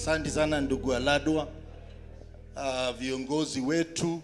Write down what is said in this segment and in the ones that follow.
Asante sana ndugu Aladwa, viongozi wetu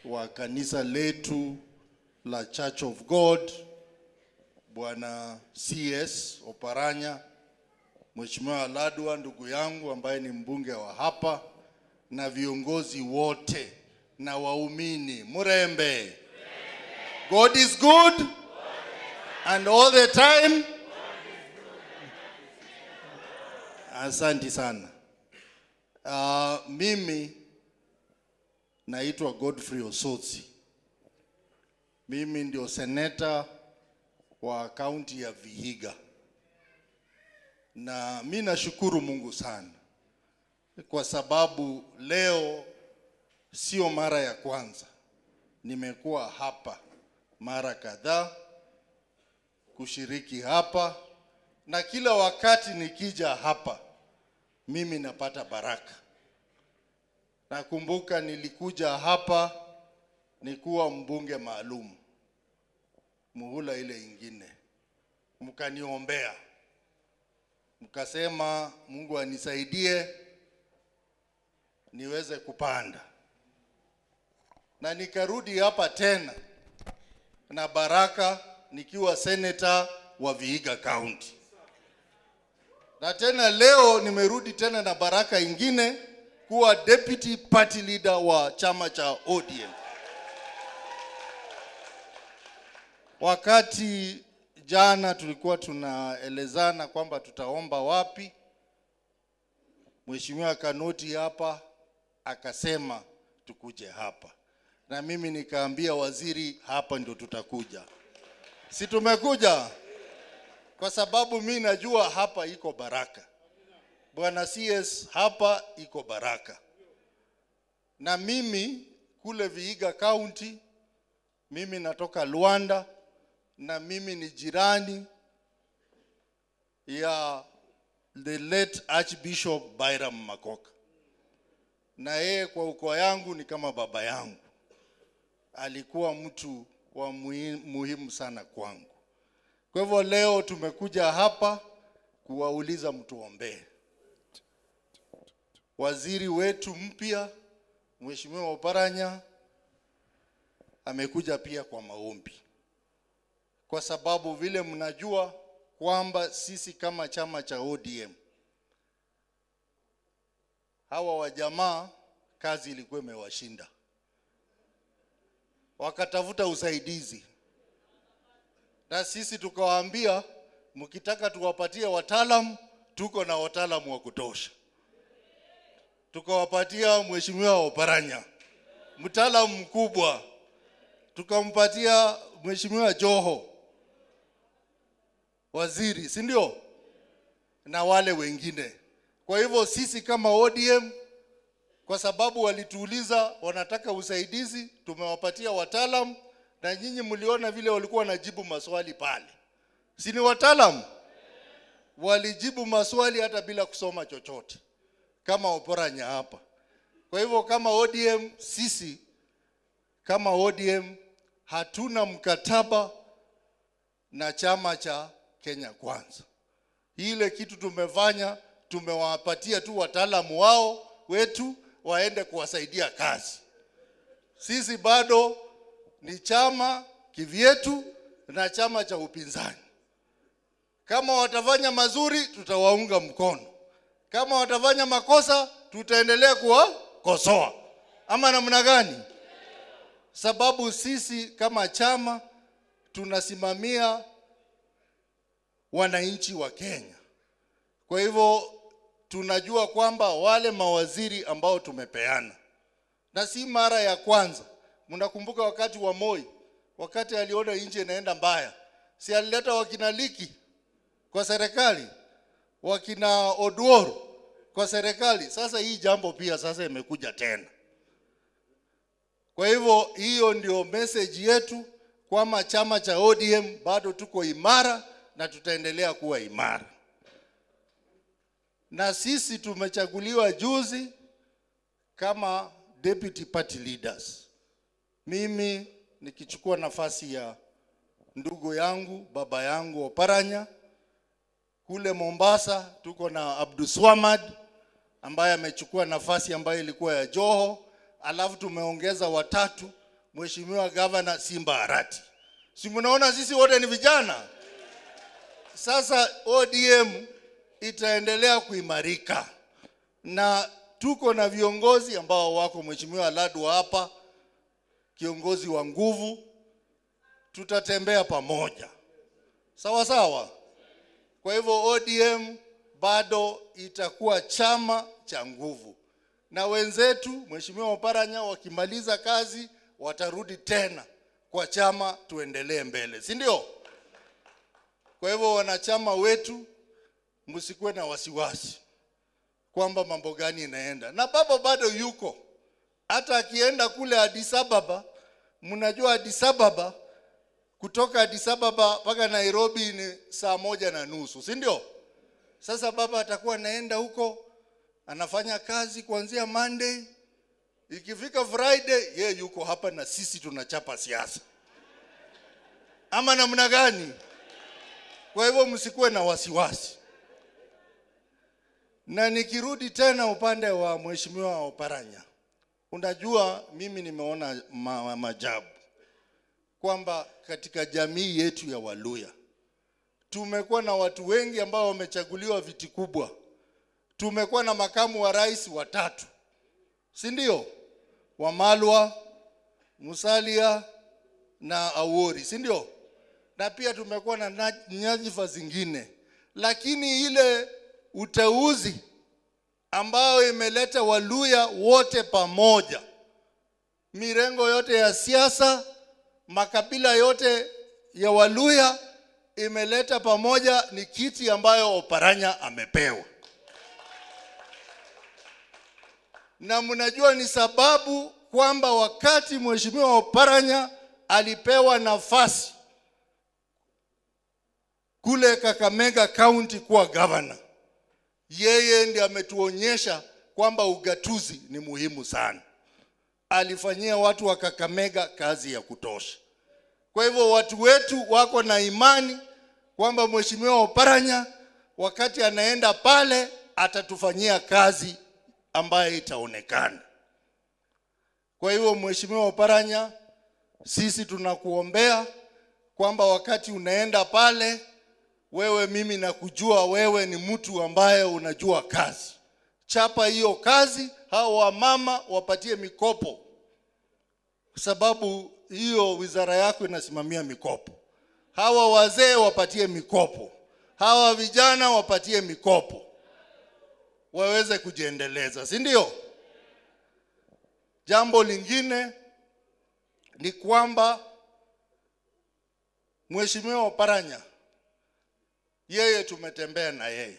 wa kanisa letu la Church of God, Bwana CS Oparanya, Mheshimiwa Aladwa ndugu yangu ambaye ni mbunge wa hapa, na viongozi wote na waumini. Murembe. God is good and all the time. Asante sana. Mimi naitwa Godfrey Osotsi. Mimi ndio seneta wa kaunti ya Vihiga. Na mimi nashukuru Mungu sana kwa sababu leo sio mara ya kwanza. Nimekuwa hapa mara kadhaa kushiriki hapa, na kila wakati nikija hapa mimi napata baraka. Nakumbuka nilikuja hapa nikuwa mbunge maalum muhula ile ingine, mkaniombea, mkasema Mungu anisaidie niweze kupanda, na nikarudi hapa tena na baraka nikiwa senator wa Vihiga County. Na tena leo nimerudi tena na baraka ingine kuwa deputy party leader wa chama cha ODM. Wakati jana tulikuwa tunaelezana kwamba tutaomba wapi, Mheshimiwa Kanoti hapa akasema tukuje hapa, na mimi nikaambia waziri hapa ndio tutakuja. Si tumekuja? Kwa sababu mimi najua hapa iko baraka. Bwana CS, hapa iko baraka. Na mimi kule Vihiga County, mimi natoka Luanda, na mimi ni jirani ya the late Archbishop Byram Makoka. Na yeye kwa ukoo yangu ni kama baba yangu. Alikuwa mtu wa muhimu sana kwangu. Kwa hivyo leo tumekuja hapa kuwauliza mtuombee. Waziri wetu mpya Mheshimiwa Oparanya amekuja pia kwa maombi. Kwa sababu vile mnajua kwamba sisi kama chama cha ODM, hawa wajamaa kazi ilikuwa imewashinda, wakatafuta usaidizi. Na sisi tukawaambia mkitaka tuwapatie wataalamu, tuko na wataalamu wa kutosha. Tukawapatia Mheshimiwa Oparanya, mtaalamu mkubwa. Tukampatia Mheshimiwa Joho, waziri, si ndio? Na wale wengine. Kwa hivyo sisi kama ODM, kwa sababu walituuliza wanataka usaidizi, tumewapatia wataalamu. Na nyinyi mliona vile walikuwa wanajibu maswali pale. Si ni wataalamu? Walijibu maswali hata bila kusoma chochote, kama Oparanya hapa. Kwa hivyo kama ODM, sisi kama ODM hatuna mkataba na chama cha Kenya Kwanza. Ile kitu tumefanya, tumewapatia tu wataalamu wao wetu waende kuwasaidia kazi. Sisi bado ni chama kivyetu na chama cha upinzani. Kama watafanya mazuri tutawaunga mkono. Kama watafanya makosa tutaendelea kuwakosoa. Ama namna gani? Sababu sisi kama chama tunasimamia wananchi wa Kenya. Kwa hivyo tunajua kwamba wale mawaziri ambao tumepeana, na si mara ya kwanza. Mnakumbuka wakati wa Moi, wakati aliona nchi inaenda mbaya, si alileta wakina Liki kwa serikali, wakina Oduor kwa serikali. Sasa hii jambo pia sasa imekuja tena. Kwa hivyo hiyo ndio message yetu kwamba chama cha ODM bado tuko imara na tutaendelea kuwa imara. Na sisi tumechaguliwa juzi kama deputy party leaders. Mimi nikichukua nafasi ya ndugu yangu, baba yangu Oparanya. Kule Mombasa tuko na Abdulswamad ambaye amechukua nafasi ambayo ilikuwa ya Joho, alafu tumeongeza watatu, Mheshimiwa Governor Simba Arati. Si mnaona sisi wote ni vijana? Sasa ODM itaendelea kuimarika na tuko na viongozi ambao wako, Mheshimiwa Ladwa hapa, kiongozi wa nguvu. Tutatembea pamoja, sawa sawa. Kwa hivyo ODM bado itakuwa chama cha nguvu, na wenzetu Mheshimiwa Oparanya wakimaliza kazi watarudi tena kwa chama, tuendelee mbele, si ndio? Kwa hivyo wanachama wetu, msikuwe na wasiwasi kwamba mambo gani inaenda. Na baba bado yuko, hata akienda kule Addis Ababa. Mnajua Addis Ababa, kutoka Addis Ababa mpaka Nairobi ni 1:30, si ndio? Sasa baba atakuwa anaenda huko, anafanya kazi kuanzia Monday, ikifika Friday ye yuko hapa na sisi tunachapa siasa. Ama namna gani? Kwa hivyo msikuwe na wasiwasi. Na nikirudi tena upande wa Mheshimiwa Oparanya, unajua mimi nimeona maajabu kwamba katika jamii yetu ya Waluya tumekuwa na watu wengi ambao wamechaguliwa viti kubwa. Tumekuwa na makamu wa rais watatu, si ndio? Wamalwa, Musalia na Awori, si ndio? Na pia tumekuwa na nyadhifa zingine. Lakini ile uteuzi ambayo imeleta Waluya wote pamoja, mirengo yote ya siasa, makabila yote ya Waluya imeleta pamoja, ni kiti ambayo Oparanya amepewa. Na mnajua ni sababu kwamba wakati Mheshimiwa Oparanya alipewa nafasi kule Kakamega County kuwa governor, yeye ndiye ametuonyesha kwamba ugatuzi ni muhimu sana. Alifanyia watu wa Kakamega kazi ya kutosha. Kwa hivyo watu wetu wako na imani kwamba Mheshimiwa Oparanya wakati anaenda pale atatufanyia kazi ambayo itaonekana. Kwa hivyo Mheshimiwa Oparanya, sisi tunakuombea kwamba wakati unaenda pale, wewe, mimi nakujua wewe ni mtu ambaye unajua kazi. Chapa hiyo kazi, hao wamama wapatie mikopo, kwa sababu hiyo wizara yako inasimamia mikopo. Hawa wazee wapatie mikopo, hawa vijana wapatie mikopo, waweze kujiendeleza, si ndio? Jambo lingine ni kwamba Mheshimiwa Oparanya, yeye tumetembea na yeye,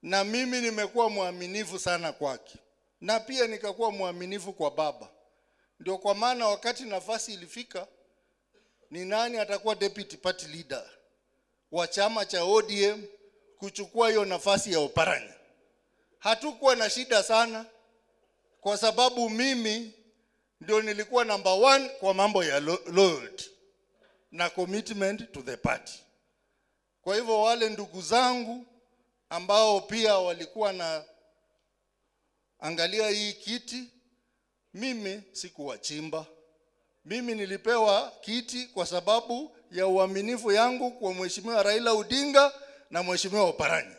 na mimi nimekuwa mwaminifu sana kwake, na pia nikakuwa mwaminifu kwa baba. Ndio kwa maana wakati nafasi ilifika ni nani atakuwa deputy party leader wa chama cha ODM kuchukua hiyo nafasi ya Oparanya, hatukuwa na shida sana, kwa sababu mimi ndio nilikuwa number 1 kwa mambo ya loyalty na commitment to the party. Kwa hivyo wale ndugu zangu ambao pia walikuwa na angalia hii kiti, mimi sikuwachimba. Mimi nilipewa kiti kwa sababu ya uaminifu yangu kwa Mheshimiwa Raila Odinga na Mheshimiwa Oparanya,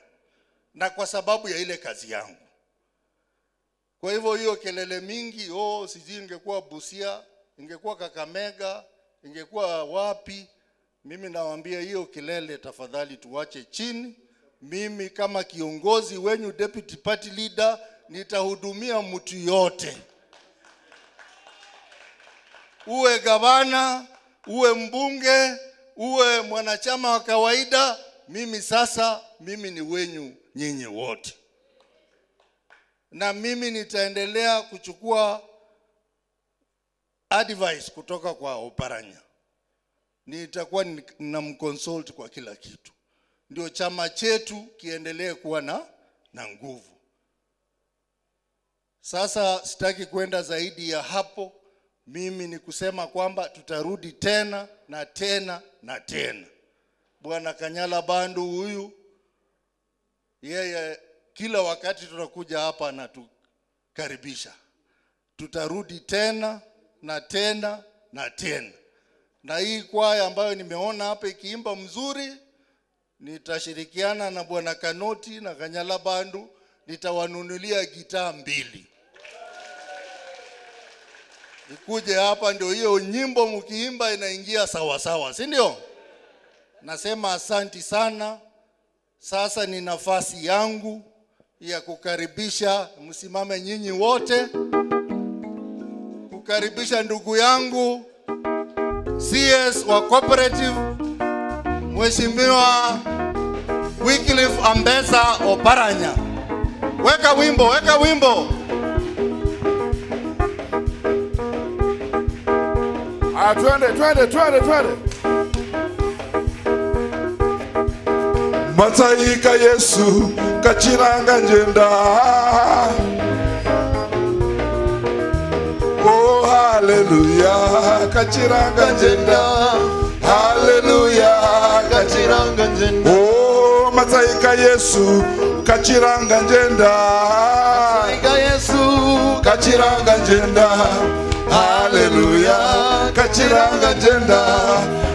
na kwa sababu ya ile kazi yangu. Kwa hivyo hiyo kelele mingi, oh, sijui ingekuwa Busia, ingekuwa Kakamega, ingekuwa wapi, mimi nawaambia hiyo kelele tafadhali tuache chini. Mimi kama kiongozi wenyu, deputy party leader, nitahudumia mtu yote. Uwe gavana, uwe mbunge, uwe mwanachama wa kawaida, mimi sasa, mimi ni wenyu nyinyi wote. Na mimi nitaendelea kuchukua advice kutoka kwa Oparanya. Nitakuwa namconsult kwa kila kitu. Ndio chama chetu kiendelee kuwa na nguvu. Sasa sitaki kwenda zaidi ya hapo. Mimi ni kusema kwamba tutarudi tena na tena na tena. Bwana Kanyala Bandu huyu, yeye Kila wakati tunakuja hapa na tukaribisha. Tutarudi tena na tena na tena. Na hii kwaya ambayo nimeona hapa ikiimba mzuri, nitashirikiana na Bwana Kanoti na Kanyala Bandu, nitawanunulia gitaa 2. Nikuje hapa ndio hiyo nyimbo mkiimba inaingia sawa sawa, si ndio? Nasema asanti sana. Sasa ni nafasi yangu ya kukaribisha, msimame nyinyi wote, kukaribisha ndugu yangu CS wa Cooperative, Mheshimiwa Wycliffe Ambetsa Oparanya. Weka wimbo, weka wimbo. Twende, twende, twende, twende. Matsaika Yesu kachiranga njenda. Oh hallelujah, kachiranga njenda. Hallelujah, kachiranga njenda. Oh matsaika Yesu kachiranga njenda. Matsaika Yesu kachiranga njenda. Hallelujah, kachiranga njenda.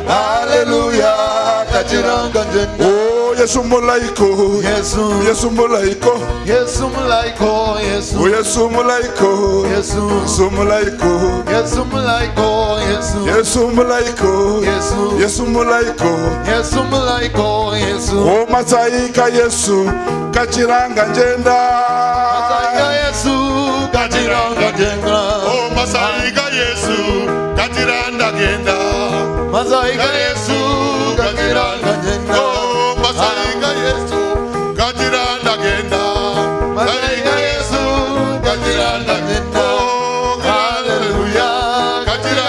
Hallelujah, kachiranga njenda. Oh Yesu mulaiko, Yesu, Yesu mulaiko, Yesu mulaiko, Yesu, oh Yesu mulaiko, Yesu, Yesu mulaiko, Yesu mulaiko, Yesu, Yesu mulaiko, Yesu, Yesu mulaiko, Yesu mulaiko, Yesu. Oh matsaika Yesu kachiranga njenda. Matsaika Yesu kachiranga njenda. Oh matsaika Yesu kachiranga njenda. Matsaika Yesu